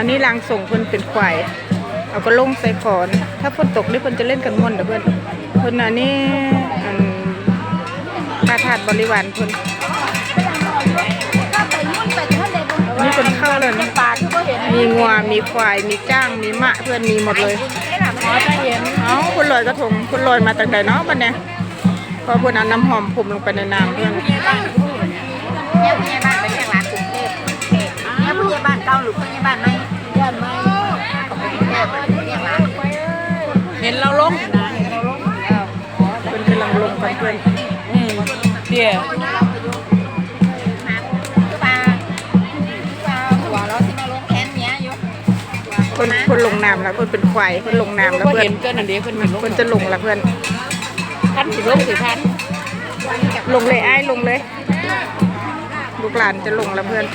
ອັນນີ້ຮ່າງຊົງເພິ່ນເປັນຄວາຍ ເອົາກະລົງໃສ່ຂອນ. ຖ້າຝົນຕົກນີ້ເພິ່ນຈະຫຼິ້ນກັນມ່ວນເດີເພິ່ນ. ເພິ່ນອັນນີ້ ອັນ ພະທາດບໍລິວານເພິ່ນ. ນີ້ເພິ່ນເຂົ້າແລ້ວນີ້ ມີງົວ ມີຄວາຍ ມີຈ້າງ ມີມ້າ ເພິ່ນມີໝົດເລີຍ. ເອົາ ເພິ່ນລອຍກະທົງ ເພິ່ນລອຍມາຈາກໃດເນາະບັດນີ້? ເພາະເພິ່ນເອົານ້ຳຫອມພົມລົງໄປໃນນ້ຳເພິ່ນ. ເມຍຜູ້ໃຫຍ່ບ້ານໄປວຽກຫຼາຍກຸງເທບ ເມຍຜູ້ໃຫຍ່ບ້ານເກົ່າ ຫຼື ຜູ້ໃຫຍ່ບ້ານໃໝ່? ເຫັນລາວລົງນະ ເຫັນລາວລົງ ເພິ່ນກຳລັງລົງກັນເພິ່ນ. ອືມ ເດ ຄືວ່າ ຄືວ່າຜົວລາວຊິມາລົງແທນເມຍຢູ່. ເພິ່ນ ເພິ່ນລົງນ້ຳແລ້ວ ເພິ່ນເປັນຄວາຍ ເພິ່ນລົງນ້ຳແລ້ວ ເພິ່ນ ເພິ່ນເຫັນເກີນນັ້ນເດ ເພິ່ນ ເພິ່ນຈະລົງແລ້ວເພິ່ນ. ຄັນຊິລົງຊິທັນ ລົງເລີຍອ້າຍ ລົງເລີຍ ລູກຫຼານຈະລົງແລ້ວເພິ່ນ.